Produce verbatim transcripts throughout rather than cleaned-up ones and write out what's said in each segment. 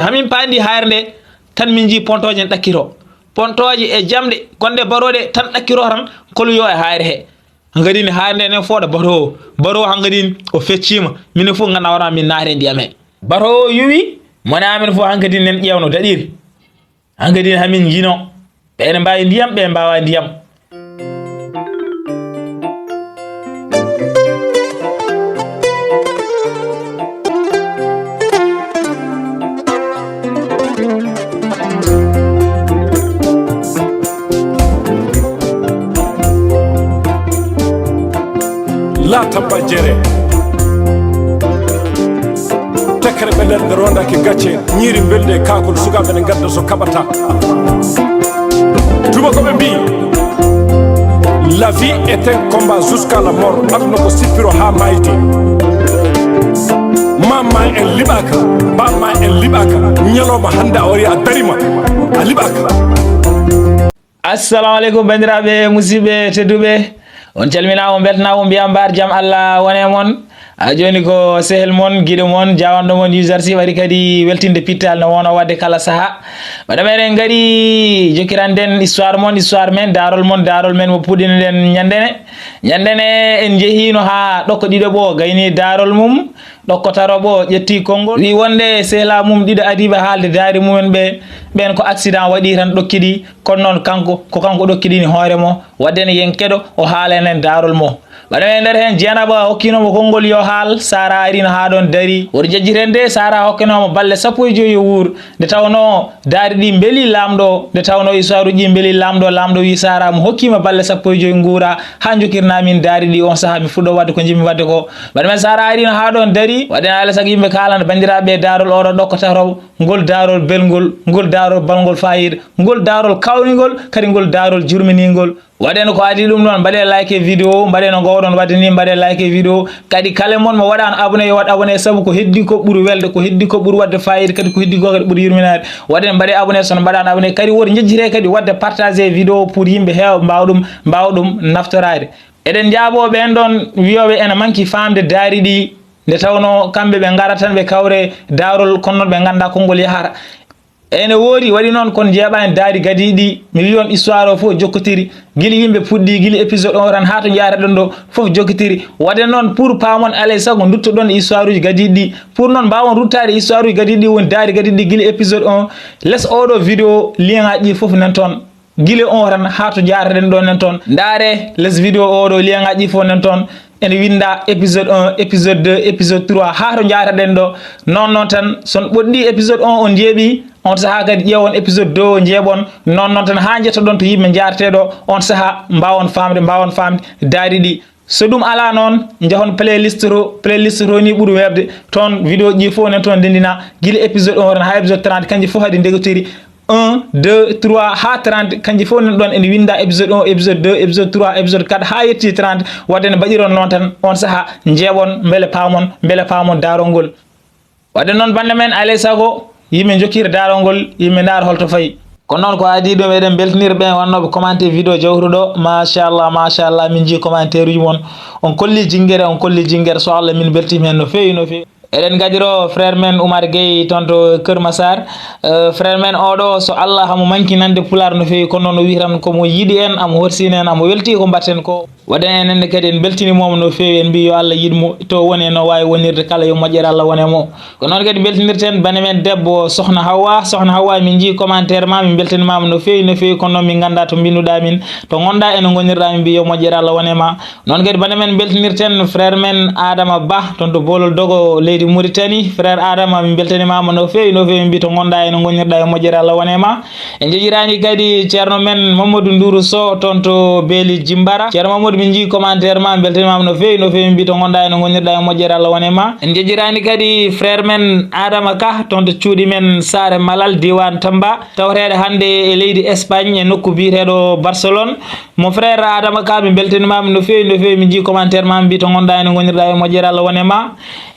Hamin paandi haayre nde, tan min njii pontooje ne ɗakkiroo. Pontooje e jamɗe gonɗe barooɗe tan ɗakkiroo tan koluyo e haayre he. Hankadi ne haayre nde enen fooɗa baroowo. Baroowo hankadi o fecciima. Minen fof nganndaa wona min naati e ndiyam he. Baroowo yuwi, mone amen fof hankadi nen ƴeewno daɗiri. Hankadi hamin njino. Ɓe ene mbaawi ndiyam, ɓe mbaawa ndiyam. La tabba jere. Tekkere ɓe nder nde rondake gacce, ñiiri mbeldi e kaakol, sukaaɓe ne ngadda so kaɓata. Tuba ko ɓe mbii, la vie est un combat jusqu'à la mort. Aduna ko sippiro haa mayde. Mamma en liɓaaka, bamma en liɓaaka. Ñalawma hannde a wari a darima, a liɓaaka. Assalamu aleykum, banndiraaɓe, musidɓe tedduɓe. On calminaama, on mbeltanaama, on mbiyaama mbaar jam Allah wone e mon. A jooni ko sehel mon, giɗo mon, jaawanɗo mon, User C wari kadi weltinde pittal no woono waɗde kala sahaa. Mbaɗa meɗen ngari jokkiranɗen histoire mon, histoire men, daarol mon, daarol men mo puɗɗinoɗen ñande ne. Ñande ne en njehiino haa ɗokko ɗiɗo ɓo gayni daarol mum, ɗokko taro ɓo ƴetti konngol. Wi wonde sehla mum ɗiɗo adiiɓe haalde daari mumen ɓe, ɓen ko accident waɗi tan ɗokkiɗi, kono noon kanko, ko kanko ɗokkiɗini hoore mo. Waɗde ne yen keɗo, o haala en en daarol mo. Mbaɗa men nder heen, Jeenaba hokkinomo konngol yo haal, Sara arino haa ɗoon darii. Woto jejjiten de, Sara hokkinomo balɗe sappo e joyi yo wuur. Nde tawnoo daari ɗi mbelii laamɗo o, nde tawnoo histoire uji ɗi mbelii laamɗo o, laamɗo o wii Sara mo hokkiima balɗe sappo e joyi nguura haa njokkirnaa min daari ɗi, oon sahaa mi fuɗɗoo waɗde ko njiɗmi waɗde ko. Mbaɗa men Sara arino haa ɗoon darii, waɗde ne alaa e sago yimɓe kaalana banndiraaɓe daarol oɗo ɗokko tataɓo, ngol daarol belngol, ngol daarol balngol faayiida, ngol daarol kaawningol, kadi ngol daarol jurminingol. Waɗen ko adii ɗum ɗoon, mbaɗee like e vidéo, mbaɗee no ngoowɗon waɗde nii, mbaɗee like e vidéo. Kadi kala e mon mo waɗaano abonné yo waɗ abonné, sabu ko heddii ko ɓuri welde, ko heddii ko ɓuri waɗde faayiida, kadi ko heddii ko kadi ɓuri yurminaade. Waɗen mbaɗee abonné, so on mbaɗaano abonné kadi woto njejjitee kadi waɗde partagé vidéo pour yimɓe heewa mbaawa ɗum, mbaawa ɗum naftoraade. Eɗen njaaboo ɓeen ɗoon wiyooɓe ene manki faamde daari ɗi, nde tawnoo kamɓe ɓe ngara tan ɓe kawre daarol kono noon ɓe nganndaa konngol yahata. Ene woodi, waɗi noon kono njeeɓaani daari gadiiɗi ɗi. Mi wii on histoire o fof jokkotiri, gila yimɓe puɗɗii, gila épisode o tan haa to njaaraɗen ɗo fof jokkotiri. Waɗde noon pour paamon alaa e sago nduttoɗon e histoire uji gadiiɗi ɗi. Pour noon mbaawon ruttaade e histoire uji gadiiɗi ɗi woni daari gadiiɗi ɗi gila épisode o les oɗo vidéo lien ngaji ɗi fof nan toon. Gila o tan haa to njaaraɗen ɗo nan toon. Ndaare les vidéo oɗo lien ngaji ɗi fof nan toon. Ene winnda épisode un, épisode deux, épisode trois haa to njaaraɗen ɗo. Noon noon tan so on ɓoɗɗii épisode un on njeeɓii, on sahaa kadi ƴeewon épisode deux o njeeɓon. Noon noon tan haa njettoɗon to yimɓe njaaretee ɗo, on sahaa mbaawon faamde, mbaawon faamde daari ɗi. So ɗum alaa noon, njahon playlist to, playlist to ni ɓuri weeɓde. Toon vidéo ji ɗi fof nan toon ndenndinaa, gila épisode un tan haa épisode trente, kanji fof haɗi ndegotiri. Un, deux, trois haa trente, kanji fof nan ɗoon ene winnda épisode un, épisode deux, épisode trois, épisode quatre haa yettii trente. Waɗde ne mbaɗiron noon tan, oon sahaa njeeɓon mbele paamon, mbele paamon daarol ngol. Waɗde noon bannde men alaa e sago yimɓe njokkira daarol ngol, yimɓe ndaara hol to fayi. Kono noon ko adii ɗum eɗen mbeltanira ɓeen wonnooɓe commenté vidéo jawtuɗo ɗo. Machallah, machallah, min njii commentaire uji mon. On kolli jinngere, on kolli jinngere, so Allah min mbeltiima heen no feewi, no feewi. Eɗen ngadiro frère men Oumar Gueye toon to Kër Massar. Eh, frère men oɗo so Allah hamo manki nande pulaar no feewi, kono noon o wii tan ko mo yiɗi en, amo horsini en, amo welti ko mbaɗten ko. Waɗde enen ne kadi en mbeltiniima mo no feewi, en mbii yo Allah yiɗ mo to woni e no waawi wonirde kala yo moƴƴere Allah wone mo. Ko noon kadi mbeltinirten bane men debbo Sohna Hawwa. Sohna Hawwa, min njii commentaire ma, min mbeltanimaama no feewi, no feewi, kono noon min nganndaa to mbinnduɗaa min, to ngonɗaa e no ngonirɗaa, min mbii yo moƴƴere Allah wone ma. Noon kadi bane men mbeltinirten frère men Adama Ba toon to Bolol Dogo leydi Mauritanie. Frère Adama, min mbeltanimaama no feewi, no feewi, min mbii to ngonɗaa e no ngonirɗaa yo moƴƴere Allah wone ma. En njejjiraani kadi ceerno men Mamadou Ndourou Sow toon to Beeli Jimbara. Ceerno Mamadou, min njii commentaire ma, min mbeltanimaama no feewi, no feewi, min mbii to ngonɗaa e no ngonirɗaa e moƴƴere Allah wone ma. En njejjiraani kadi frère men Adama Ka toon to cuuɗi men Saare Malal, diiwaan Tamba, tawreede hannde e leydi Espagne e nokku biyeteeɗo Barcelone. Mon frère Adama Ka, min mbeltanimaama no feewi, no feewi, min njii commentaire ma, min mbii to ngonɗaa e no ngonirɗaa e moƴƴere Allah wone ma.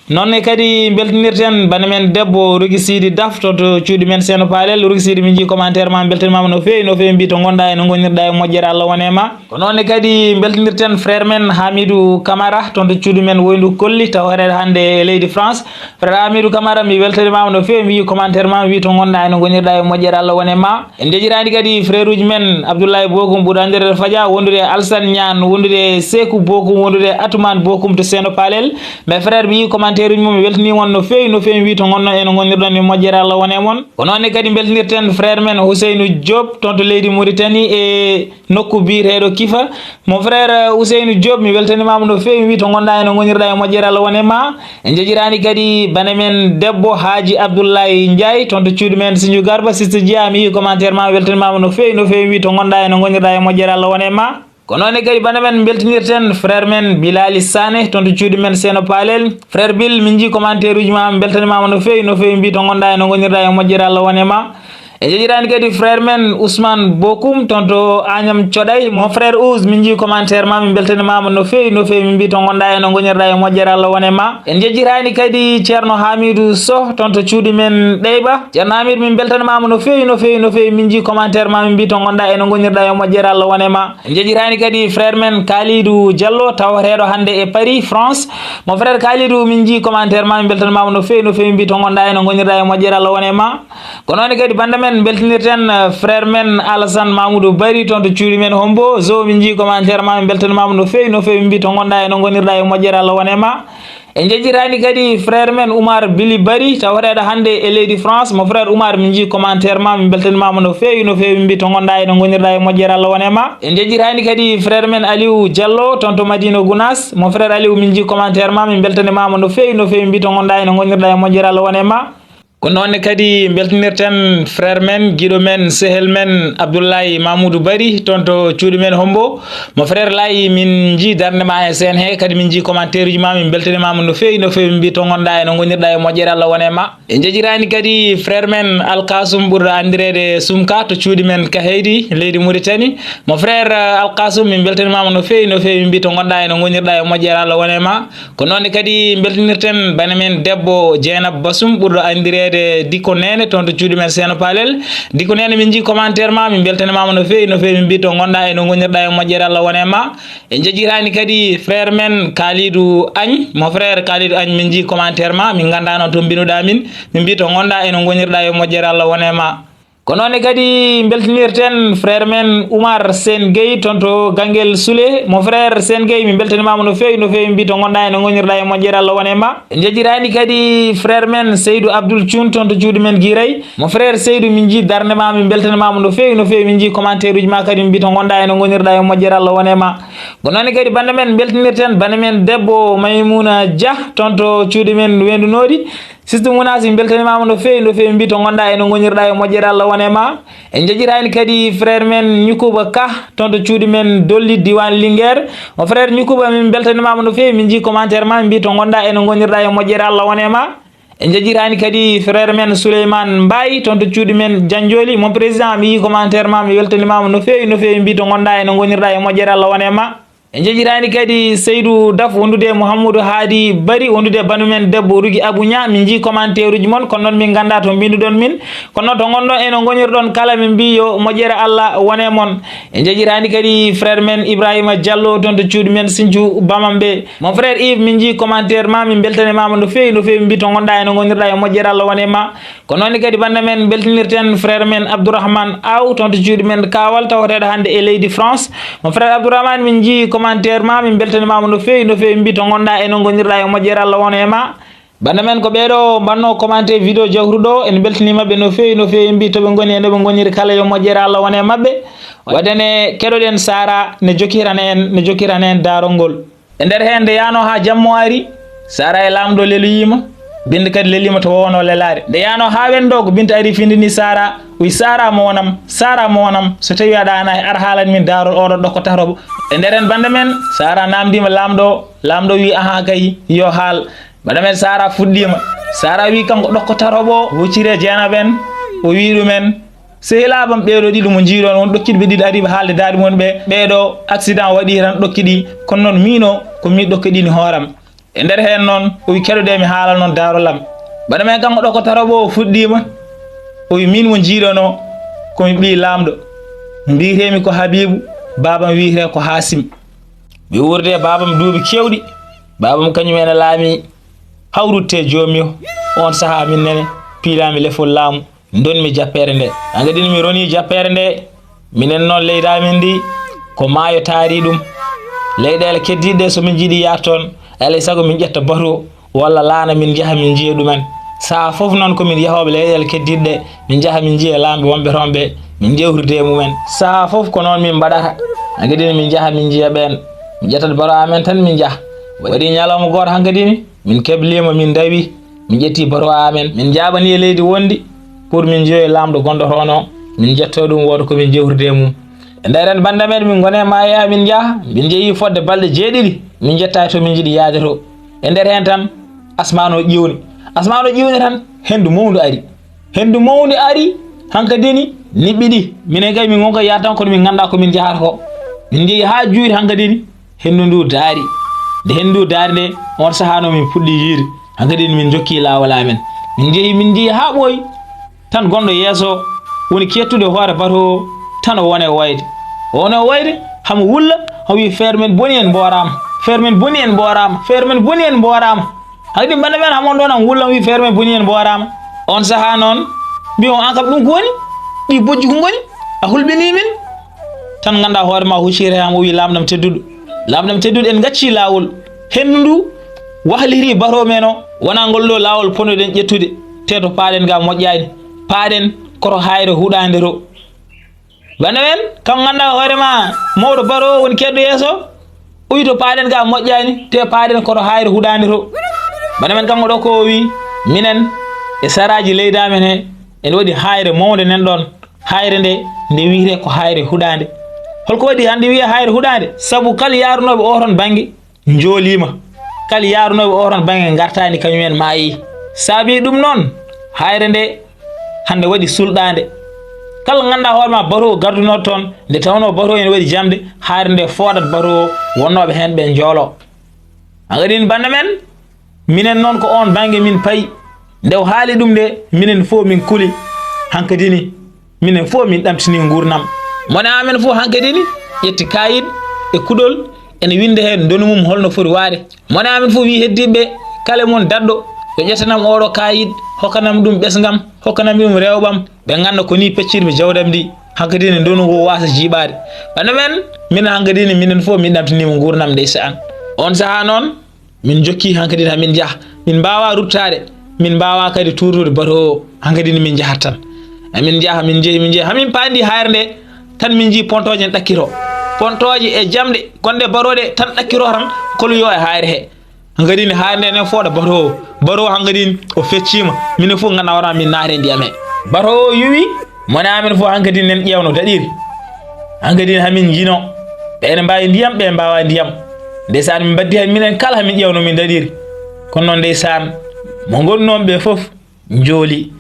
Noon ne kadi mbeltinirten bana men debbo Rogi Sidi Daf, to, to cuuɗi men Seeno Palel. Rogi Sidi, min njii commentaire ma, mbeltanimaama no feewi, no feewi, mbi to ngonɗaa e no ngonirɗaa e moƴƴere, Allah wone ma. Ko noon ne kadi mbeltinirten frère men Hamidou Camara, toon to cuuɗi men Woyndu Kolli, taw horeede hannde e leydi France. Frère Hamidou Camara, mi weltanimaama no feewi, mi yii commentaire ma, mi wii to ngonɗaa e no ngonirɗaa e moƴƴere, Allah wone ma. En njejiraani kadi frère uji men Abdoulaye Bokum, ɓurɗo anndireede Fadia, wondude e Alsane Niane, wondude e Seeku Bokum, wondude e Atoumane Bokum to Seeno Palel. Mais frère, mi yii commentaire uji mum, mi weltanii mon no feewi, no feewi, mi wii to ngonno e no ngonirɗon e moƴƴere, Allah wone mon. Ko noon ne kadi mbeltinirten frère men Ousseynou Diop, toon to leydi Mauritanie, e nokku biyeteeɗo Kifa. Mon frère, euh, Ousseynou Diop, mi weltanimaama no feewi, mi wii to ngonɗaa e no ngonirɗaa e moƴƴere, Allah wone ma. En njejiraani kadi bane men debbo Haaji Abdoulaye Ndiaye, toon to cuuɗi men Sinju Garba. Sister Dia, mi yii commentaire ma, mi weltanimaama no feewi, no feewi, mi wii to ngonɗaa e no ngonirɗaa e moƴƴere, Allah wone ma. Ko noon ne kadi bane men mbeltinirten frère men Bilali Sané, toon to cuuɗi men Seeno Palel. Frère Bil, min njii commentaire uji ma, mi weltanimaama no feewi, no feewi, mbi to ngonɗaa e no ngonirɗaa e moƴƴere, Allah wone ma. En njejiraani kadi frère men Ousmane Bokum, toon to Agnam Coɗay. Mon frère Ouz, min njii commentaire ma, min mbeltanimaama no feewi, no feewi, min mbi to ngonɗaa e no ngonirɗaa e moƴƴere, Allah wone ma. En njejiraani kadi Ceerno Hamidou Soh, toon to cuuɗi men Ɗeyɓa. Ceerno Hamidou, min mbeltanimaama no feewi, no feewi, no feewi, min njii commentaire ma, min mbi to ngonɗaa e no ngonirɗaa e moƴƴere, Allah wone ma. En njejiraani kadi frère men Kalidou Diallo, tawateeɗo hannde e Paris, France. Mon frère Kalidou, min njii commentaire ma, min mbeltanimaama no feewi, no feewi, min mbi to ngonɗaa e no ngonirɗaa e moƴƴere, Allah wone ma. Ko noon kadi bannda men mbeltinirten, eh, frère men Alassane Mamoudou Bari, toon to cuuɗi men Hombo. Zo, min njii commentaire ma, min mbeltanimaama no feewi, no feewi, min mbi to ngonɗaa e no ngonirɗaa e moƴƴere, Allah wone ma. En njejiraani kadi frère men Oumar Bili Bari, tawateeɗo hannde e leydi France. Mon frère Oumar, min njii commentaire ma, min mbeltanimaama no feewi, no feewi, min mbi to ngonɗaa e no ngonirɗaa e moƴƴere, Allah wone ma. En njejiraani kadi frère men Aliou Diallo, toon to Madina Gounass. Mon frère Aliou, min njii commentaire ma, min mbeltanimaama no feewi, no feewi, min mbi to ngonɗaa e no ngonirɗaa e moƴƴere, Allah wone ma. Ko noon ne kadi mbeltinirten frère men, giɗo men, sehel men Abdoulaye Mamoudou Bari, toon to cuuɗi men Hombo. Mon frère Laye, min njii darnde ma e scène he, kadi min njii commentaire uji ma, min mbeltanimaama no feewi, no feewi, min mbi to ngonɗaa e no ngonirɗaa e moƴƴere, Allah wone ma. En njejiraani kadi frère men Alkasum, ɓurɗo anndireede Sumka, to cuuɗi men Kaheydi, leydi Mauritanie. Mon frère, euh, Alkasum, min mbeltanimaama no feewi, no feewi, min mbi to ngonɗaa e no ngonirɗaa e moƴƴere, Allah wone ma. Ko noon ne kadi mbeltinirten bane men debbo Jeynab Basum, ɓurɗo anndireede Dikko Neene, toon to cuuɗi men Seeno Palel. Dikko Neene, min njii commentaire ma, min mbeltanimaama no feewi, no feewi, min mbi to ngonɗaa e no ngonirɗaa e moƴƴere, Allah wone ma. En njejiraani kadi frère men Kalidou Agne. Mon frère Kalidou Agne, min njii commentaire ma, min nganndaa noon to mbinduɗaa min, min mbi to ngonɗaa e no ngonirɗaa e moƴƴere, Allah wone ma. Ko noon ne kadi mbeltinirten frère men Oumar Sen Gueye, toon to Ganguel Soulé. Mon frère Sen Gueye, min mbeltanimaama no feewi, no feewi, min mbi to ngonɗaa e no ngonirɗaa e moƴƴere, Allah wone ma. En njejiraani kadi frère men Seydou Abdoul Thioune, toon to cuuɗi men Guiray. Mon frère Seydou, min njii darnde ma, min mbeltanimaama no feewi, no feewi, min njii commentaire uji ma kadi, min mbi to ngonɗaa e no ngonirɗaa e moƴƴere, Allah wone ma. Ko noon ne kadi bannda men mbeltinirten bane men debbo Maymouna Dia, toon to cuuɗi men Weendu Noodi. Sister Mounas, min mbeltanimaama no feewi, no feewi, min mbi to ngonɗaa e no ngonirɗaa e moƴƴere, Allah wone ma. En njejiraani kadi frère men Ñukuba Ka, toon to cuuɗi men Dolli, diiwaan Linguère. Mon frère Ñukuba, min mbeltanimaama no feewi, min njii commentaire ma, min mbi to ngonɗaa e no ngonirɗaa e moƴƴere, Allah wone ma. En njejiraani kadi frère men Souleymane Mbaye, toon to cuuɗi men Janjoli. Mon président, mi yii commentaire ma, mi weltanimaama no feewi, no feewi, min mbi to ngonɗaa e no ngonirɗaa e moƴƴere, Allah wone ma. En njejiraani kadi Seydou Daf, wondude e Mouhamadou Hadi Bari, wondude e banu men debbo Rugi Abou Niang. Min njii commentaire uji mon, kono noon min nganndaa to mbinduɗon min. Kono noon to ngonɗon e no ngonirɗon kala, min mbi yo moƴƴere Allah wone mon. En njejiraani kadi frère men Ibrahima Diallo, toon to cuuɗi men Sinthiou Bamambé. Mon frère Yves, min njii commentaire ma, min mbeltanimaama no feewi, no feewi, min mbi to ngonɗaa e no ngonirɗaa e moƴƴere, Allah wone ma. Ko noon ne kadi bannda men mbeltinirten frère men Abdourahmane Aw, toon to cuuɗi men Kaawal, tawateeɗo hannde e leydi France. Mon frère Abdourahmane, min njii commentaire ma, min mbeltanimaama no feewi, no feewi, min mbi to ngonɗaa e no ngonirɗaa e moƴƴere, Allah wone ma. Bannda men ko ɓeeɗo mbanno commenté vidéo jawtuɗo, en mbeltaniima ɓe no feewi, no feewi, en mbi to ɓe ngoni e no ɓe ngoniri kala, yo moƴƴere Allah wone e maɓɓe. Waɗde ne keɗoɗen Sara ne jokkirana en, ne jokkirana en daarol ngol. E nder heen nde yaano haa jammo ari, Sara e laamɗo leloyiima, Binta kadi leliima to wowno lelaade. Nde yaano haa wendoogo, Binta ari findini Sara, wi: "Sara mo wonam, Sara mo wonam, so tawi aɗa ana ar haalan min daarol oɗo ɗokko tataɓo." E nder heen bannda men, Sara naamndiima laamɗo, laamɗo wi: "Ahaa kay, yo haal." Bannda men Sara fuɗɗiima. Sara wi kanko ɗokko tataɓo, hucciri e Jeynaba en, o wi ɗumen: "Sehilaaɓe am ɓeeɗo ɗiɗo mo njiiɗon on, ɗokkiiɓe ɗiɗo ariiɓe haalde daɗi mum ɓe, ɓeeɗo accident waɗi tan ɗokkiɗi, kono noon miino ko mi ɗokkiɗini hooram." E nder heen noon, o wi, "Keɗoɗee mi haala noon, Daaru Lam." Bana men kanko ɗo ko taraɓo o fuɗɗiima. O wi, "Miin mo njiiɗon o, ko mi ɓii Laamɗo. Mbiyetee-mi ko Habiibu, baabam wiyetee ko Haasim. Mi wuurde e baabam duuɓi keewɗi. Baabam kañum ene laami hawrutte joomum o. Oon sahaa min nene piilaami lefol laamu, ndonmi jappeere nde. Hankadin mi ronii jappeere nde. Minen noon leydi amin ndi ko maayo taari ɗum. Leyɗeele keddiiɗe ɗe so min njiɗi yaade toon, alaa e sago min ƴetta bato walla laana min njaha min njiya ɗumen. Sahaa fof noon ko min yahooɓe leyɗeele keddiiɗe ɗe, min njaha min njiya laamɓe wonɓe toon ɓe, min njewtida e mumen. Sahaa fof ko noon min mbaɗata. Hankadin min njaha min njiya ɓeen. Min ƴettat bato amen tan min njaha. Waɗi ñalawma gooto hankadin min kebliima, min ndawi, min ƴetti bato amen, min njaaɓani e leydi wondi pour min njiyoya laamɗo gonɗo toon o, min njetto ɗum wooda ko min njewtida e mum. E nder heen bannda men, min ngoni e maayo, min njaha, min njehi fodde balɗe jeeɗiɗi, min njettaani to min njiɗi yaade to. E nder heen tan, asmaan o ƴiwni. Asmaan o ƴiwni tan, henndu mawndu ari. Henndu mawndu ari, hankadin niɓɓiɗi. Minen kay, min ngonka yaade tan, kono min nganndaa ko min njahata ko. Min njehi haa juuti hankadin, henndu ndu daari. Nde henndu ndu daari nde, oon sahaa noon min puɗɗii yiyde. Hankadin min njokki laawol amen. Min njehi, min njehi haa ɓooyi. Tan gonɗo yeeso woni kettude hoore bato o, tan o woni e wayde. O woni e wayde, hamo wulla, o wi, "Feere men boni en mbooraama. Feere men boni en mbooraama. Feere men boni en mbooraama." Hankadin bannda men hamo ɗoon am wulla, o wi, "Feere men boni en mbooraama." Oon sahaa noon, mbiyon, "Aan kam ɗum ko woni? Ɗi bojji ko ngoni? A hulɓinii min?" Tan nganndaa hoore ma hucciri heen, o wi, "Laamɗo am tedduɗo. Laamɗo am tedduɗo, en ngaccii laawol. Henndu ndu wahliri bato men o, wonaa ngol ɗo laawol ponnooɗen ƴettude. Te to paaɗen ga moƴƴaani. Paaɗen koto haayre huɗaande to." Bannda men, kam nganndaa hoore ma mawɗo bato o woni keɗɗo yeeso, o wi, "To paaɗen ga moƴƴaani, te paaɗen koto haayre huɗaande to." Bannda men kanko ɗo ko o wi, "Minen e saraaji leydi amen he, ene waɗi haayre mawnde nan ɗoon. Haayre nde, nde wiyetee ko haayre huɗaande." Holko waɗi hannde wiyee haayre huɗaande? Sabu kala yaarunooɓe oo toon bannge njooliima. Kala yaarunooɓe oo toon bannge ngartaani, kañum en maayii. Saabii ɗum noon, haayre nde hannde waɗi sulɗaande. Kala nganndaa hoore ma bato o gardunooɗo toon, nde tawnoo bato o ene waɗi jamde, haayre nde fooɗat bato o, wonnooɓe heen ɓe njoolo. Hankadin bannda men, minen noon ko oon bannge min payi. Nde o haali ɗum nde, minen fof min kuli. Hankadin minen fof min ɗamtini nguurndam. Mone amen fof hankadin ƴetti kaayit e kuɗol, ene winnda heen ndonu mum holno foti waade. Mone amen fof wi heddiiɓe, kala e mon daɗɗo, yo ƴettanam oɗo kaayit, hokkanam ɗum ɓesngam, hokkanam ɗum rewɓam, ɓe ngannda ko ni peccirmi jawdam ndi. Hankadin ndonu ngu waasa jiiɓaade. Bannda men, minen hankadin minen fof min ɗamtiniima nguurndam ndeysaan. Oon sahaa noon, min njokki hankadin hamin njaha. Min mbaawaa ruttaade, min mbaawaa kadi tuurnude bato o, hankadin min njahat tan. Amin njaha, min njehi, min njehi, hamin paandi haayre nde, tan min njii pontooje ne ɗakkitoo. Pontooje e jamɗe gonɗe bato ɗe tan ɗakkitoo tan, koluyo e haayre he. Hankadin haayre nde ene fooɗa bato o. Bato o hankadin o fecciima. Minen fof nganndaa hoore ma min naati e ndiyam he. Bato o yuwi, mone amen fof hankadin nen ƴeewno daɗiri. Hankadin hamin njino. Ɓe ene mbaawi ndiyam, ɓe mbaawaa ndiyam. Ndeysaan, min mbaddi heen minen kala hamin ƴeewno min daɗiri. Kono noon ndeysaan, mo ngonnoon ɓe fof njooli.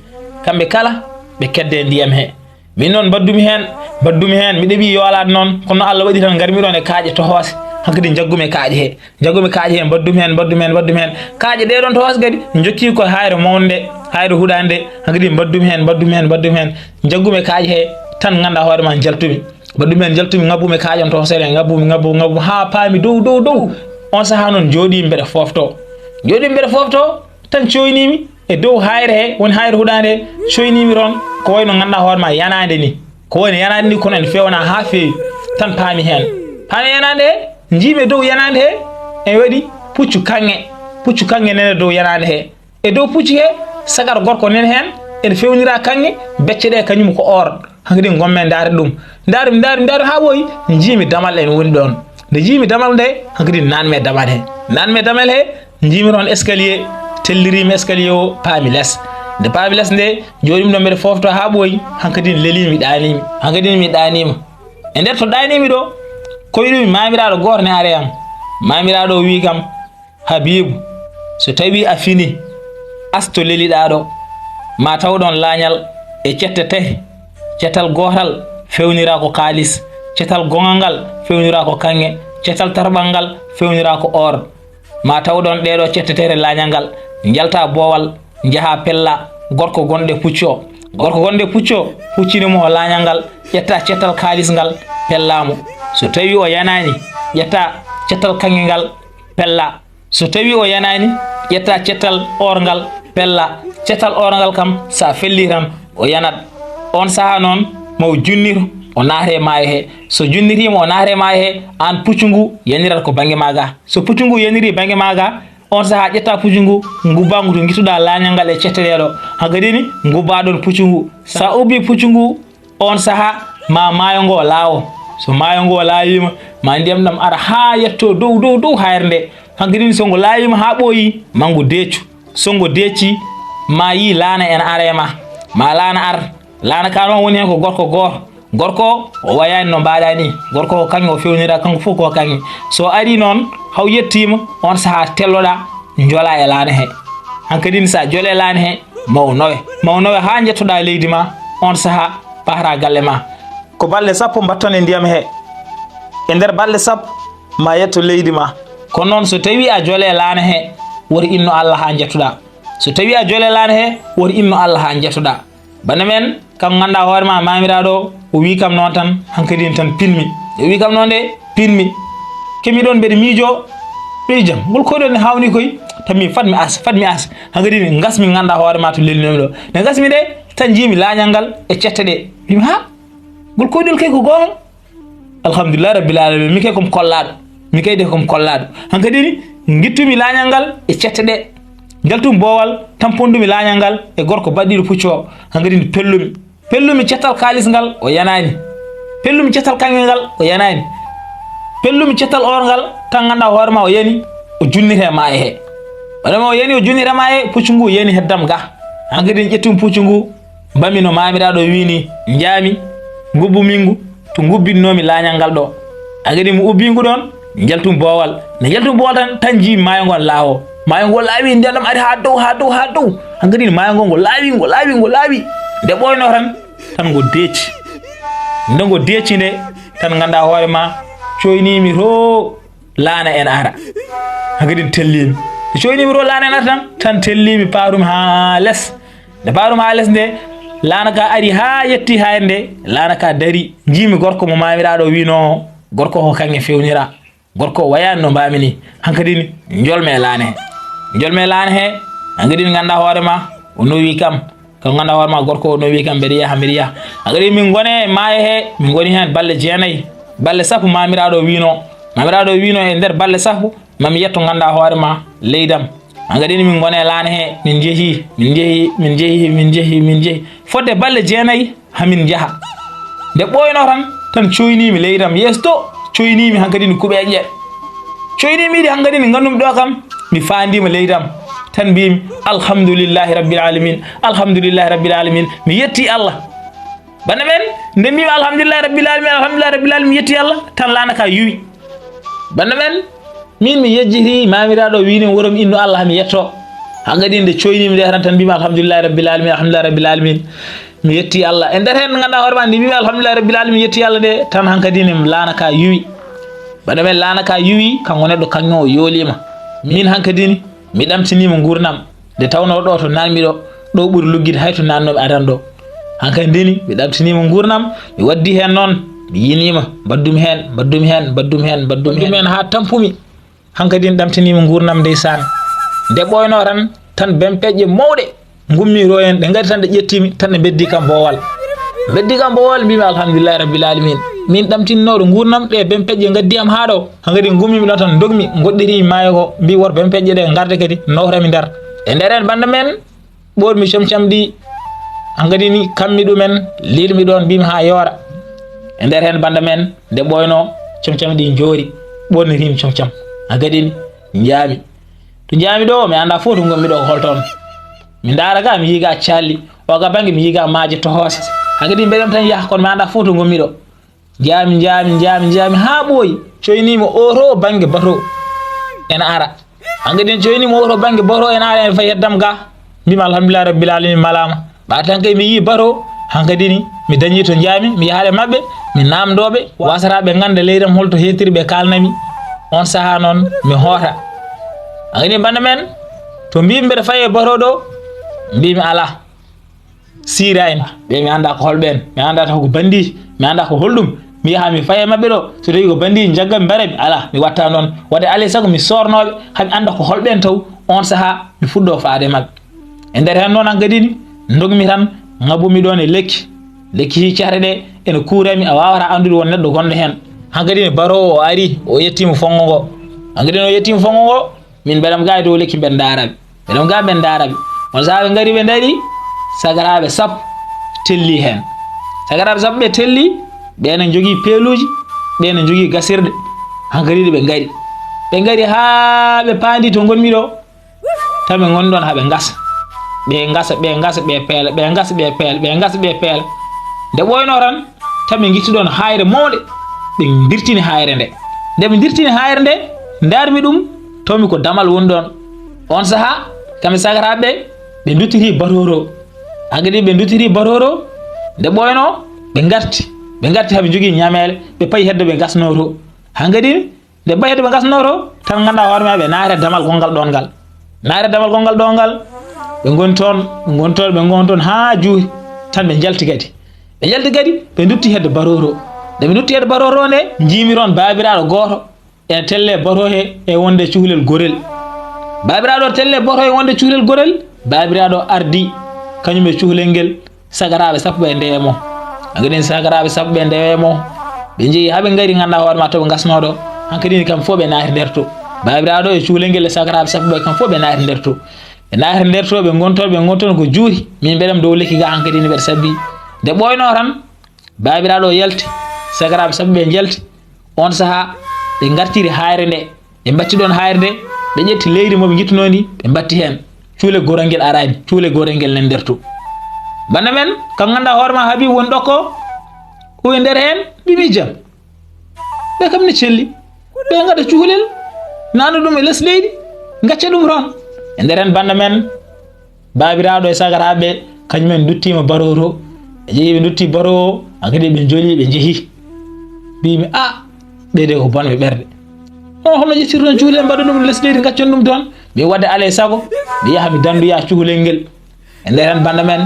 Kamɓe kala, ɓe kedde ndiyam he. Min noon mbaddumi heen, mbaddumi heen, mi ɗeɓi yoolaade noon, kono Allah waɗi tan ngarmi ɗoon e kaaƴe tohoose, hankadi njaggumi e kaaƴe he, njaggumi kaaƴe he, mbaddumi heen, mbaddumi heen, mbaddumi heen. Kaaƴe ɗee ɗoon tohoose kadi, njokki ko haayre mawnde, haayre huɗaande, hankadi mbaddumi heen, mbaddumi heen, mbaddumi heen, njaggumi e kaaƴe he, tan nganndaa hoore ma njaltumi. Mbaddumi heen, njaltumi, ngabbumi e kaaƴe on tohoseere, ngabbumi, ngabbumi, ngabbumi, haa paami dow, dow, dow. On sahaa noon njooɗii mbeɗa fooftoo. Njooɗii mbeɗa fooftoo, tan cooyniimi e dow haayre he, woni haayre huɗaande he, cooyniimi toon ko wayno nganndaa hoore ma yanaande ni. Ko woni yanaande ni, kono ene feewnaa haa feewi, tan paami heen. Paami yanaande he, njiimi e dow yanaande he, ene waɗi puccu kaŋŋe, puccu kaŋŋe nene dow yanaande he. E dow puccu he, sagar gorko nene heen, ene feewniraa kaŋŋe, becce ɗe kañum ko or. Hankadi ngonmi e ndaarde ɗum. Ndaarmi, ndaarmi, ndaarmi haa ɓooyi, njiimi damal ene woni ɗoon. Nde njiimi damal nde, hankadi naatmi e damal he. Naatmi e damal he, njiimi toon escalier, telliriimi escalier o, paami les. Nde paami les nde, njooɗiimi ɗo mbeɗa fooftoo haa ɓooyi, hankadi leliimi, ɗaaniimi. Hankadi mi ɗaaniima. E nder to ɗaaniimi ɗo, koyɗumi maamiraaɗo gooto ne ari e am. Maamiraaɗo o wii kam, Habiibu, so tawii a finii, as to leliɗaa ɗo, ma taw ɗoon laañal e cette tati. Cetal gootal fewniraa ko kaalis, cetal goŋal ngal fewniraa ko kaŋŋe, cetal tataɓal ngal fewniraa ko or. ma taw ɗon ɗeeɗo cetteteere laañal ngal, njalta boowal, njaha pella gorko gonɗo e puccu o. Gorko gonɗo e puccu o, huccini mo laañal ngal, ƴetta cettal kaalis ngal, pella mo. So tawi o yanaani, ƴetta cettal kaŋŋe ngal, pella. So tawi o yanaani, ƴetta cettal or ngal, pella. Cettal or ngal kam, so a felli tan, o yanat. On sahaa noon, ma o junnito, o naata e maayo he. So junnitiima, o naata e maayo he, aan puccu ngu yanirat ko bannge ma ga. So puccu ngu yaniri bannge ma ga, on sahaa ƴetta puccu ngu, ngubba ngu to ngittuɗa laañal ngal e cette ɗee ɗo. Hankadi ni, ngubba ɗon puccu ngu. So a ubbi puccu ngu, on sahaa ma maayo ngo laawo. So maayo ngo laawiima, ma ndiyam ɗam ara haa yetto dow, dow, dow hayre nde. Hankadi ni, so ngo laawiima haa ɓooyi, ma ngu deeccu. So ngo deecci, ma yii laana ena ara e ma. Ma laana ar. Laana ka noon woni heen ko gorko gooto. Gorko o wayaani no mbaɗa ni. Gorko ko kaŋŋe o fewnira, kanko fof ko kaŋŋe. So ari noon, haw yettiima, on sahaa telloɗa, njola e laana he. Hankadi ni, so a jole laana he, ma o nawe. Ma o nawe haa njettoɗa leydi ma, on sahaa pahra galle ma. Ko balɗe sappo mbatton e ndiyam he. E nder balɗe sappo, ma yetto leydi ma. Kono noon, so tawi a jole laana he, woto inno Allah haa njettoɗa. So tawi a jole laana he, woto inno Allah haa njettoɗa. Bana men, kam ngannduɗaa hoore ma, maamiraaɗo o, o wii kam noon tan, hankadi tan pinmi. O wii kam noon de, pinmi. Kemi ɗoon mbeɗa miijo, mbiɗa jam. Ngol koyɗol ne haawnii koy, tan mi fat mi as, fat mi as. Hankadi ngasmi ngannduɗaa hoore ma to lelnoomi ɗo. Nde ngasmi de, tan njiimi laañal ngal e cette ɗe. Mbimi, ha, ngol koyɗol kay ko goonga. Alhamdulillahi rabbil alamin, mi kay komi kollaaɗo. Mi kay de komi kollaaɗo. Hankadi ni, ngittumi laañal ngal e cette ɗe. Njaltumi boowal, tampondumi laañal ngal e gorko baɗɗiiɗo puccu o. Hankadi ni pellumi. Pellumi cettal kaalis ngal, o yanaani. Pellumi cettal kaŋŋe ngal, o yanaani. Pellumi cettal or ngal, tan ngannduɗaa hoore ma o yani, o junnitee maayo he. Wano ma o yani, o junnitee maayo he, puccu ngu yani heddam ga. Hankadi ni ƴettumi puccu ngu, mbami no maamiraaɗo wii ni, njaami, ngubbumi ngu, to ngubbinnoomi laañal ngal ɗo. Hankadi mi ubbi ngu ɗoon, njaltumi boowal. Nde njaltumi boowal tan, tan njiimi maayo ngon laawo. Maayo ngo laawi, ndiyam ɗam ari haa dow, haa dow, haa dow. Hankadi maayo ngo, ngo laawi, ngo laawi, ngo laawi. Nde ɓooynoo tan, tan ngo deeci. Nde ngo deeci nde, tan ngannduɗaa hoore ma, cooyniimi to laana ena ara. Hankadi telliimi. Nde cooyniimi to laana ena ara tan, tan telliimi, paarumi haa les. Nde paarumi haa les nde, laana ka ari haa yetti hayre nde, laana ka dari. Njiimi gorko mo maamiraaɗo wiinoo, gorko ko kaŋŋe fewnira. Gorko o wayaani no mbaami ni. Hankadi ni, njolmi e laana he. Njolmi e laana he, hankadi ni ngannduɗaa hoore ma, o nowi kam. Kam ngannduɗaa hoore ma, gorko o nowi kam, mbeɗa yaha, mbeɗa yaha. Hankadi min ngoni e maayo he, min ngoni heen balɗe jeenayi. Balɗe sappo maamiraaɗo wiinoo. Maamiraaɗo wiinoo e nder balɗe sappo, ma mi yetto ngannduɗaa hoore ma, leydam. Hankadi ni min ngoni e laana he, min njehi, min njehi, min njehi, min njehi, min njehi. Fodde balɗe jeenayi, hamin njaha. Nde ɓooynoo tan, tan cooyniimi leydam yeeso to, cooyniimi hankadi ni kuɓeeje. Cooyniimi ɗi hankadi ni ngannduɗaa ɗo kam, mi faandiima leydam. Tan mbiimi, alhamdulillahi rabbil alamin, alhamdulillahi rabbil alamin. Mi yetti Allah. Bana men, nde mbiimi alhamdulillahi rabbil alamin, alhamdulillahi rabbil alamin, mi yetti Allah, tan laana ka yuwi. Bana men, min mi yejjiti maamiraaɗo wiini worom innu Allah mi yetto. Hankadi nde cooyniimi nde tan, tan mbiimi alhamdulillahi rabbil alamin, alhamdulillahi rabbil alamin. Mi yetti Allah. E nder heen ngannduɗaa hoore ma nde mbiimi alhamdulillahi rabbil alamin, mi yetti Allah nde, tan hankadi ni laana ka yuwi. Bana men laana ka yuwi, kanko neɗɗo kaŋŋe o yooliima. Min hankadi ni, mi ɗamtiniima nguurndam. Nde tawnoo ɗo to nanmi ɗo, ɗo ɓuri luggude hay to nannoomi adan ɗo. Hankadi ni, mi ɗamtiniima nguurndam, mi waddi heen noon, mi yiniima, mbaddumi heen, mbaddumi heen, mbaddumi heen, mbaddumi heen, mbaddumi heen haa tampumi. Hankadi ni ɗamtiniima nguurndam ndeysaan. Nde ɓooynoo tan, tan bempeƴƴe mawɗe ngummi ɗo heen, ɗe ngari tan ɗe ƴettimi, tan ɗe mbeddi kam boowal. Mbeddi kam boowal, mbiimi alhamdulillahi rabbil alamin. Min ɗamtinnooɗo nguurndam, ɗe bempeƴƴe ngaddi am haa ɗo. Hankadi ngummimi ɗo tan, ndogmi, ngoɗɗirimi maayo ngo, mbi wor bempeƴƴe ɗe ngarde kadi, nawrami nder. E nder heen bannda men, ɓoormi comcam ɗi, hankadi ni kammi ɗumen, lilmi ɗoon, mbimi haa yoora. E nder heen bannda men, nde ɓooynoo, comcam ɗi njoori, ɓoornirimi comcam. Hankadi ni njaami. To njaami ɗo, mi anndaa fof to ngonmi ɗo, ko hol toon. Mi ndaara ga, mi yiyi ga calli. O ga bannge, mi yiyi ga maaje tohoose. Hankadi mbeɗam tan yaha, kono mi anndaa fof to ngonmi ɗo. Njaami, njaami, njaami, njaami haa ɓooyi. Cooyniima o to bannge bato ena ara. Hankadi cooyniima o to bannge bato ena ara, ena fayi heddam ga. Mbimi alhamdulillahi rabbil alamin, malaama. Ɓa tan kay mi yii bato, hankadi ni mi dañii to njaami, mi yahat e maɓɓe, mi naamndoo ɓe, wasata ɓe ngannda leydam hol to heetiri, ɓe kaalnami. On sahaa noon mi hoota. Hankadi bannda men, to mbiimi mbeɗa fayi e bato ɗo, mbiimi alaa. Siira en, ɓe mi anndaa ko holɓe en, mi anndaa taw ko banndiiji, mi anndaa ko holɗum. Mi yaha mi fayi e maɓɓe ɗo, so tawi ko banndiiji njagga mi mbara mi, alaa, mi watta noon. Waɗde alaa e sago mi soornooɓe, haa mi annda ko holɓe en taw, oon sahaa mi fuɗɗo faade e maɓɓe. E nder heen noon hankadi ni, ndogmi tan, ngabbumi ɗoon e lekki. Lekki hii cehre ɗe, ene kuurami, a waawataa anndude won neɗɗo gonɗo heen. Hankadi ni baroowo o ari, o yettiima fonngo ngo. Hankadi ni o yettiima fonngo ngo, min mbeɗam gaa e dow lekki mbeɗa ndaaraɓe. Mbeɗam gaa mbeɗa ndaaraɓe. On sahaa ɓe ngari ɓe ndaari, sagaraaɓe sappo telli heen. Sagaraaɓe sappo ɓe telli, ɓe ene njogii peeluuji, ɓe ene njogii gasirɗe. Hankadi ni ɓe ngari. Ɓe ngari haa ɓe paandi to ngonmi ɗo. Tawi ɓe ngoni ɗoon haa ɓe ngasa. Ɓe ngasa, ɓe ngasa, ɓe peela, ɓe ngasa, ɓe peela, ɓe ngasa, ɓe peela. Nde ɓooynoo tan, tawi ɓe ngitti ɗoon haayre mawnde, ɓe ndirtini haayre nde. Nde ɓe ndirtini haayre nde, ndaarmi ɗum, tawmi ko damal woni ɗoon. Oon sahaa, kamɓe sagaraaɓe ɓe, ɓe nduttiti batooro. Hankadi ɓe nduttiti batooro, nde ɓooynoo, ɓe ngarti. Ɓe ngarti haa ɓe njogii ñameele, ɓe payi hedde ɓe ngasnoo to. Hankadi nde ɓay hedde ɓe ngasnoo to, tan nganndaa hoore ma ɓe naati e damal gonngal ɗoon ngal. Naati e damal gonngal ɗoon ngal, ɓe ngoni toon, ɓe ngoni toon, ɓe ngoni toon haa juuti, tan ɓe njalti kadi. Ɓe njalti kadi, ɓe ndutti hedde batooro. Nde ɓe ndutti hedde batooro nde, njiimi toon baabiraaɗo gooto ene tellee bato he e wonde cuhlel gorel. Baabiraaɗo tellee bato e wonde cuhlel gorel, baabiraaɗo ardi, kañum e cuhlel ngel, sagaraaɓe sappo ɓe ndewe mo. Hankadi ni sagaraaɓe sappo ɓe ndewe mo. Ɓe njehi haa ɓe ngari nganndaa hoore ma to ɓe ngasnoo ɗo. Hankadi ni kam fof ɓe naati nder to. Baabiraaɗo e cuhlel ngel e sagaraaɓe sappo ɓe kam fof ɓe naati nder to. Ɓe naati nder to, ɓe ngoni toon, ɓe ngoni toon ko juuti. Min mbeɗam dow lekki ga hankadi ni mbeɗa sabbi. Nde ɓooynoo tan, baabiraaɗo o yalti, sagaraaɓe sappo ɓe njalti. Oon sahaa ɓe ngartiri haayre nde. Ɓe mbatti ɗoon haayre nde, ɓe ƴetti leydi mo ɓe njittunoo ndi, ɓe mbatti heen. Cuule gorel ngel araani, cuule gorel ngel nan nder to. Bannda men, kam nganndaa hoore ma Habiibu woni ɗo ko, ko e nder heen, ɓe mbii jam. Ɓe kam ne celli, ɓe ngaɗa cuhlel, naana ɗum e les leydi, ngacca ɗum toon. E nder heen bannda men, baabiraaɗo e sagaraaɓe, kañum en nduttiima baro to. Ɓe njehi, ɓe ndutti baro o, hankadi ɓe njoli, ɓe njehi. Mbiimi, "A, ɓee de ko bonɓe ɓerɗe. On hono ƴettirton cuhlel, mbaɗa ɗum les leydi, ngaccon ɗum toon." Mbiimi, "Waɗde alaa e sago, mi yaha mi danndoya cuhlel ngel." E nder heen bannda men,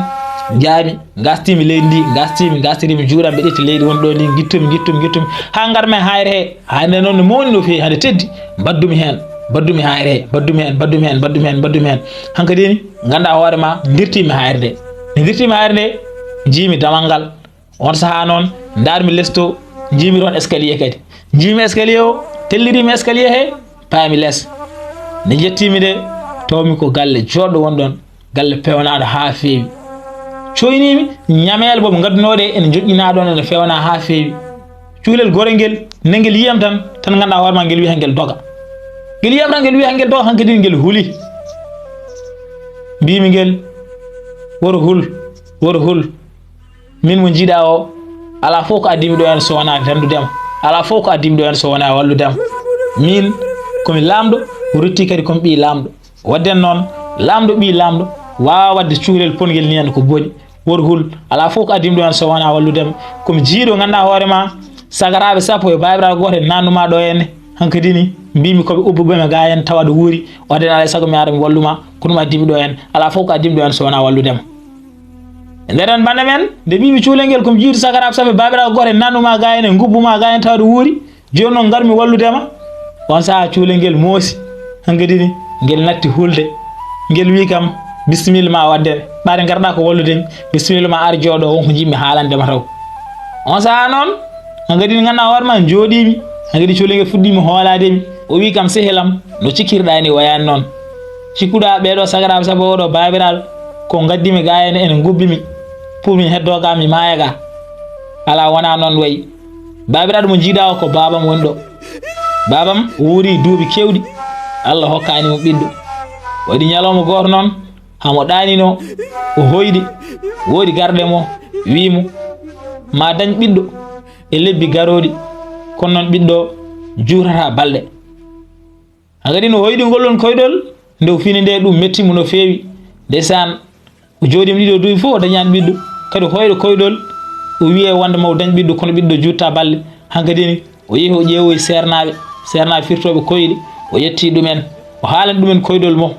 njaami, ngastiimi leydi ndi, ngastiimi, ngastiriimi juuɗe am, ɓe ƴetti leydi won ɗo ndi, ngittumi, ngittumi, ngittumi, haa ngarmi e haayre he. Haayre nde noon no mawni no feewi, hade teddi, mbaddumi heen, mbaddumi haayre he, mbaddumi heen, mbaddumi heen, mbaddumi heen, mbaddumi heen. Hankadi ni, nganndaa hoore ma, ndirtiimi haayre nde. Nde ndirtiimi haayre nde, njiimi damal ngal. Oon sahaa noon, ndaarmi les to, njiimi toon escalier kadi. Njiimi escalier o, telliriimi escalier he, paami les. Nde njettiimi nde, tawmi ko galle jooɗɗo won ɗoon. Galle peewnaaɗo haa feewi. Cooyniimi, ñameele boobo ngaddunoɗe ene njoƴƴinaa ɗoon, ene feewnaa haa feewi. Cuulel gorel ngel, nde ngel yiyam tan, tan nganndaa hoore ma ngel wiya ngel doga. Ngel yiyam tan ngel wiya ngel doga, hankadi ngel huli. Mbiimi ngel, "Woro hul, woro hul. Min mo njiiɗaa o, alaa fof ko addiimi ɗo heen so wonaa danndudema. Alaa fof ko addiimi ɗo heen so wonaa walludema. Min ko mi laamɗo, o rutti kadi ko mi ɓii laamɗo." Waɗde noon, laamɗo ɓii laamɗo waawaa waɗde cukalel pongel ni heen ko boni. Wor hul, alaa fof ko addiimi ɗo heen so wonaa walludema. Ko mi jiyɗo nganndaa hoore ma, sagaraaɓe sappo e baabiraaɗo gooto e naatnu ma ɗo heen. Hankadi ni, mbiimi ko ɓe ubbuɓe ma gaa heen tawa aɗa wuuri. Waɗde alaa e sago mi ara mi wallu ma, ko ɗum addiimi ɗo heen. Alaa fof ko addiimi ɗo heen so wonaa walludema. E nder heen bannda men, nde mbiimi cukalel ngel ko mi jiyɗo sagaraaɓe sappo e baabiraaɗo gooto e naatnu ma gaa heen e ngubbu ma gaa heen tawa aɗa wuuri. Jooni noon ngarmi walludema. Oon sahaa cukalel ngel moosi. Hankadi ni ngel natti hulde. Ngel wii kam, "Bisimilla ma waɗde. Ɓaade ngarɗaa ko wallude mi. Bisimilla ma ar jooɗo, won ko njiɗmi haalande ma taw." Oon sahaa noon, hankadi ni nganndaa hoore ma njooɗiimi. Hankadi cukalel ngel fuɗɗiimi hoolaade mi. O wii kam, "Sehil am, no cikkirɗaa ni wayaani noon. Cikkuɗaa ɓee ɗo sagaraaɓe sappo, oo ɗo baabiraaɗo, ko ngaddi mi gaa heen ene ngubbi mi. Pour min heddoo gaa mi maaya gaa. Alaa wonaa noon wayi." Baabiraaɗo mo njiiɗaa o ko baabam woni ɗo. Baabam o wuuri duuɓi keewɗi. Allah hokkaani mo ɓiɗɗo. Waɗi ñalawma gooto noon, hamo ɗaaninoo, o hoyɗi, woodi garɗo mo, wii mo, "Ma dañ ɓiɗɗo e lebbi garooɗi, kono noon ɓiɗɗo juutataa balɗe." Hankadi no hoyɗi ngol ɗon koyɗol, nde o fini nde ɗum metti mo no feewi. Ndeysaan, o jooɗiima ɗiɗo duuɓi fof o dañaani ɓiɗɗo. Kadi hoyɗo koyɗol, o wiye wonde ma o dañ ɓiɗɗo, kono ɓiɗɗo juutta balɗe. Hankadi ni, o yehi o ƴeewoyi seernaaɓe, seernaaɓe firtooɓe koyɗe, o ƴetti ɗumen. O haalani ɗumen koyɗol mo.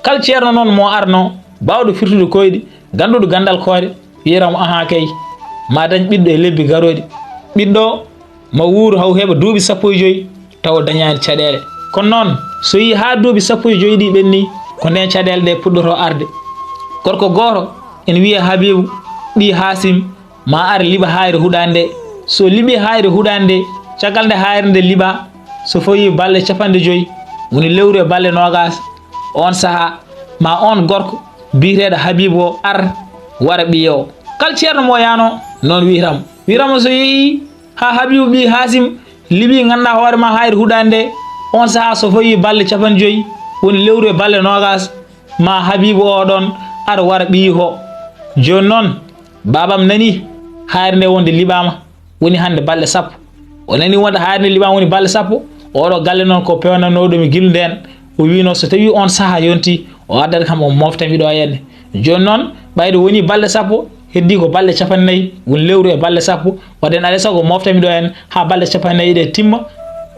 Kal ceerno noon mo arno, baawɗo firtude koyɗi, gannduɗo ganndal koore, wiyata mo, "Ahaa kay, ma dañ ɓiɗɗo e lebbi garooɗi." Ɓiɗɗo ma wuuru haw heɓa duuɓi sappo e joy, tawa dañaani caɗeele. Kono noon, so yii haa duuɓi sappo e joy ɗi ɓenni, ko ndeen caɗeele ɗe puɗɗoto arde. Gorko gooto ene wiyee Habiibu, ɓii Haasim, ma ar liɓa haayre huɗaande nde. So liɓii haayre huɗaande nde, caggal nde haayre nde liɓaa, so fawii balɗe capanɗe joy, woni lewru e balɗe noogaas, oon sahaa, ma oon gorko biyeteeɗo Habiibu o ar wara ɓiye o. Kal ceerno mo yaano noon wiyata mo. Wiyata mo so yehii haa Habiibu ɓii Haasim liɓii, nganndaa hoore ma haayre huɗaande nde, oon sahaa so fawii balɗe capanɗe joy, woni lewru e balɗe noogaas, ma Habiibu o ɗoon ar wara ɓiyi o. Jooni noon, baabam nanii haayre nde wonde liɓaama, woni hannde balɗe sappo. O nanii wonde haayre nde liɓaama woni balɗe sappo, oɗo galle noon ko peewnanooɗo mi gila ndeen. O wiinoo so tawii oon sahaa yontii, o addata kam o moofta mi ɗo henne. Jooni noon, ɓayde wonii balɗe sappo, heddii ko balɗe capanɗe nayi, woni lewru e balɗe sappo, waɗen alaa e sago moofta mi ɗo henne haa balɗe capanɗe nayi ɗe timma.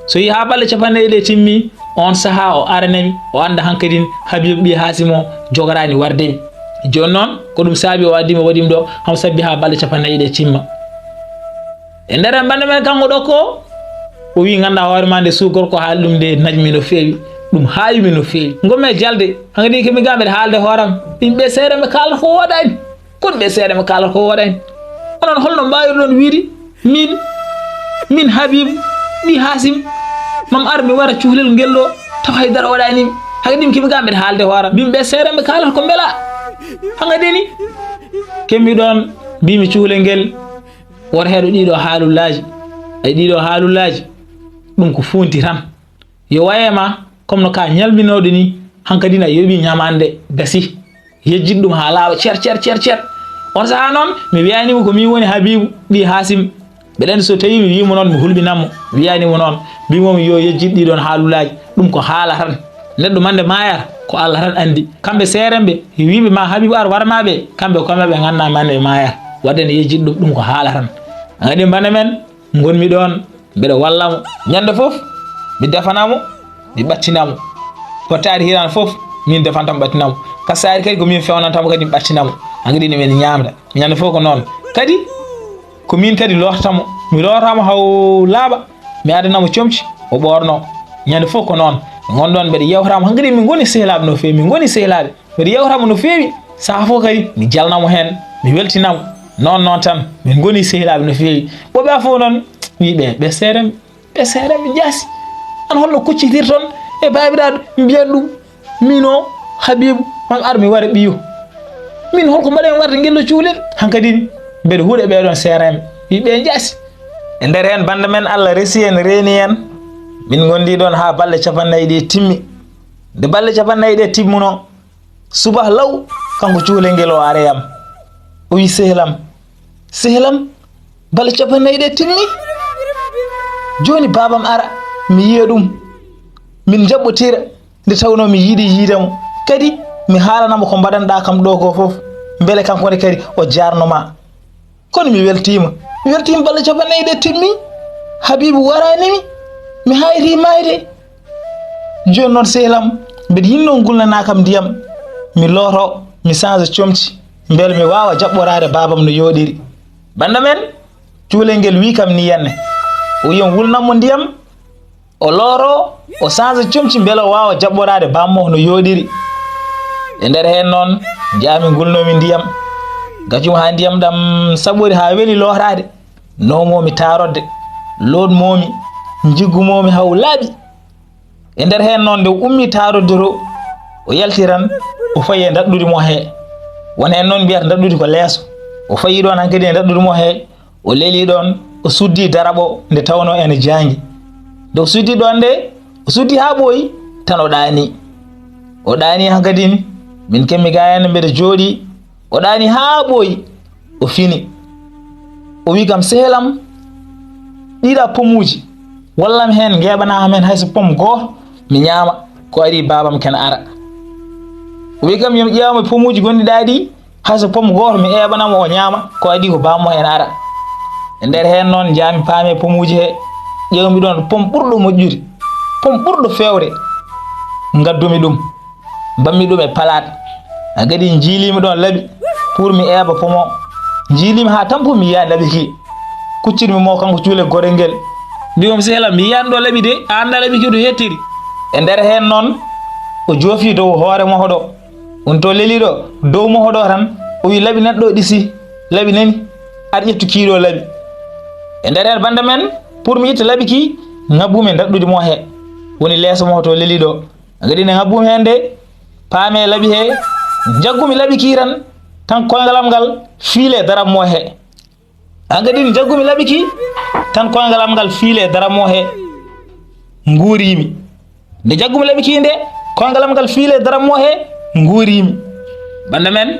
So yii haa balɗe capanɗe nayi ɗe timmi, oon sahaa o arana mi, o annda hankadin Habiibu ɓii Haasim o jogoraani warde mi. Jooni noon, ko ɗum saabi o addi mi, o waɗi mi ɗo, hamo sabbi haa balɗe capanɗe nayi ɗe timma. E nder en bannde men kanko ɗo ko, o wii, "Nganndaa hoore ma nde suu gorko haali ɗum nde najmi no feewi, ɗum haawi mi no feewi." Ngonmi e jalde, hankadi ko mi ga mbeɗa haalde hooram, yimɓe seeɗa ɓe kaalata ko wooɗaani. Kono ɓe seeɗa ɓe kaalata ko wooɗaani. Onon holno mbaawirɗon wiide, min, min Habiibu, ɓii Haasim, mam ar mi wara cuhlel ngel ɗo, taw hay dara waɗaani mi. Hankadi mi keɓi ga mbeɗa haalde hooram, yimɓe seeɗa ɓe kaalata ko mbela. Hankadi ni, kemmi ɗoon, mbimi cuhlel ngel, woto heɗo ɗiɗo haalullaaji. Ay ɗiɗo haalullaaji, ɗum ko fuunti tan. Yo waye ma, comme no ka ñalminooɗo ni, hankadi na yoɓi ñamaande gasi. Yejjit ɗum haa laaɓa cer, cer, cer, cer. On sahaa noon, mi wiyaani mo ko min woni Habiibu, ɓii Haasim. Mbeɗa anndi so tawii mi wii mo noon, mi hulɓinan mo. Mi wiyaani mo noon, mbii mo mi yo yejjit ɗii ɗoon haalullaaji. Ɗum ko haala tan. Neɗɗo mande maayata, ko Allah tan anndi. Kamɓe seeremɓe, wiiɓe ma Habiibu ar warma ɓe, kamɓe ko kamɓe ɓe nganndaa mande ɓe maayata. Waɗde ne yejjit ɗum, ɗum ko haala tan. An kadi bana men, ngonmi ɗoon, mbeɗa walla mo. Ñande fof, mi defana mo, mi ɓattina mo. Pottaari hiraande fof, min defanta mo, ɓattina mo. Kasaari kadi ko min fewnanta mo, kadi mi ɓattina mo. Hankadi ne min ñaamda. Ñande fof ko noon. Kadi, ko min kadi lootata mo. Mi loota mo haw laaɓa, mi addana mo comci, o ɓoorno. Ñande fof ko noon. Ngon ɗoon mbeɗa yewta mo. Hankadi min ngoni sehilaaɓe no feewi, min ngoni sehilaaɓe. Mbeɗa yewta mo no feewi. Sahaa fof kadi mi jalna mo heen, mi weltina mo. Noon noon tan, min ngoni sehilaaɓe no feewi. Ɓooɓe fof noon, wii ɓe, ɓe seeɗa, ɓe seeɗa, ɓe jaasi. An holno kuccitirton e baabiraaɗo, mbiyan ɗum, min o Habiibu, man ar mi wara ɓiyo. Min holko mbaɗen warde ngel no cuulen? Hankadi mbeɗa huuɗa ɓee ɗoon seereeɓe, wii ɓe jaasi. E nder heen bannda men Allah resi en, reeni en, min ngondi ɗoon haa balɗe capanɗe nayi ɗe timmi. Nde balɗe capanɗe nayi ɗe timmunoo, subaka law, kanko cukalel ngel o ari e am. O wi, "Sehil am, sehil am, balɗe capanɗe nayi ɗe timmi. Jooni baabam ara, mi yiya ɗum. Min njaɓɓotira nde tawnoo mi yiɗi yiide mo. Kadi mi haalana mo ko mbaɗanɗaa kam ɗo ko fof. Mbele kanko ne kadi o jaarno ma." Kono mi weltiima. Mi weltiima balɗe capanɗe nayi ɗe timmi. Habiibu waraani mi. Mi haayri maayde. Jooni noon, sehil am, mbeɗa yiɗnoo ngulnanaa kam ndiyam. Mi looto, mi change comci. Mbele mi waawa jaɓɓoraade baabam no yooɗiri. Bannda men, cukalel ngel wii kam nii henne. O wiyi, "Wulnan mo ndiyam." O looro, o change comci mbele o waawa jaɓɓoraade baam mo no yooɗiri. E nder heen noon, njahmi ngulnoomi ndiyam. Gacumi haa ndiyam ɗam saɓori haa weli lootaade. Noomoomi taarodde, looɗmoomi, njiggumoomi haa o laaɓi. E nder heen noon, nde o ummii taarodde to, o yalti tan, o fayi e ndaɗɗudi mo hee. Won heen noon mbiyata ndaɗɗudi ko leeso. O fayi ɗoon hankadi e ndaɗɗudi mo hee. O leeli ɗoon, o suddi daraɓo nde tawnoo ene jaangi. Nde o suddi ɗoon nde, o suddi haa ɓooyi, tan o ɗaanii. O ɗaanii hankadi, min kemmi gaa heen mbeɗa jooɗii. O ɗaanii haa ɓooyi, o fini. O wi kam, "Sehil am, ɗiɗa pomuuji, wallam heen, ngeeɓanaa kam heen hay so pom gooto, mi ñaama, ko adii baabam ken ara." O wi kam, "Yo mi ƴeew ma pomuuji gonɗi ɗaa ɗi, hay so pom gooto mi eeɓana mo o ñaama, ko adii ko baam mo en ara." E nder heen noon, njahmi paami e pomuuji hee, ƴeewmi ɗoon pom ɓurɗo moƴƴude, pom ɓurɗo feewde. ngaddumi ɗum, mbaɗmi ɗum e palaat. An kadi njiilimi ɗon laɓi pour mi eeɓa pomo. Njiilimi haa tampu mi yiya laɓi ki. Kuccitmi mo kanko cuule gorel ngel. Mbi'umi sehil am, mi yiyan ɗo laɓi de, a anndaa laɓi ki to hettiri. E nder heen noon, o joofi dow hoore moho ɗo. On to leli ɗo, dow moho ɗo tan, o wi laɓi nan ɗo ɗisi, laɓi nani, ar ƴettu kii ɗo laɓi. E nder heen bannda men, pour mi itta laɓi ki, ngabbumi ndaɗɗudi mo he. Woni leeso moho to leli ɗo. An kadi ne ngabbumi heen de, paame laɓi he, njaggumi laɓi ki tan, tan koyngal am ngal fiile daram mo he. An kadi ne njaggumi laɓi ki, tan koyngal am ngal fiile daram mo he, nguurimi. Nde njaggumi laɓi ki nde, koyngal am ngal fiile daram mo he, nguurimi. Bannda men,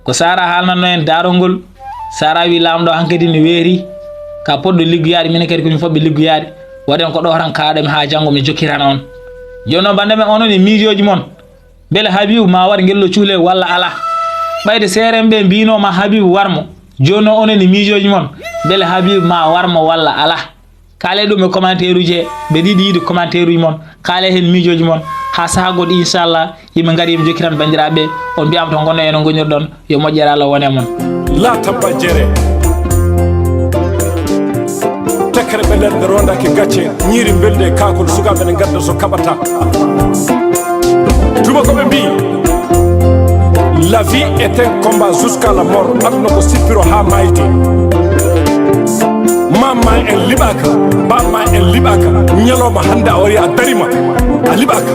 ko Sara haalnanno en daarol ngol. Sara wi laamɗo hankadi ne weeri, ka poɗɗo liggoyaade, minen kadi ko min fotɓe liggoyaade. Waɗen ko ɗo tan kaaɗami haa janngo mi jokkiran on. Jooni noon bannda men onon e miijooji mon, mbele Habibu ma war ngello cuule walla alaa? Ɓayde seerenɓe mbino ma Habibu war mo. Jooni noon onon e miijooji mon, mbele Habibu ma war mo walla alaa? Kaale ɗum e commentaire uji he, mbeɗa yiɗi yiide commentaire uji mon. Kaale heen miijooji mon. Haa sahaa goɗɗo, inchallah, yimɓe ngari, yimɓe jokkitan banndiraaɓe. On mbiyama to ngonno eno ngonirɗon. Yo moƴƴere Allah wone mon. La tabba jere. Tekkere ɓe nder rondaaki gacce, ñiiri mbelde e kaakol, sukaaɓe ne ngadda so kaɓata. Tuma ko ɓe mbi, la vie est un combat jusqu'à la mort. Aduna ko sippiro haa maayde. Mamma en liɓaaka, bamma en liɓaaka. Ñalawma hannde a wari a darima, a liɓaaka.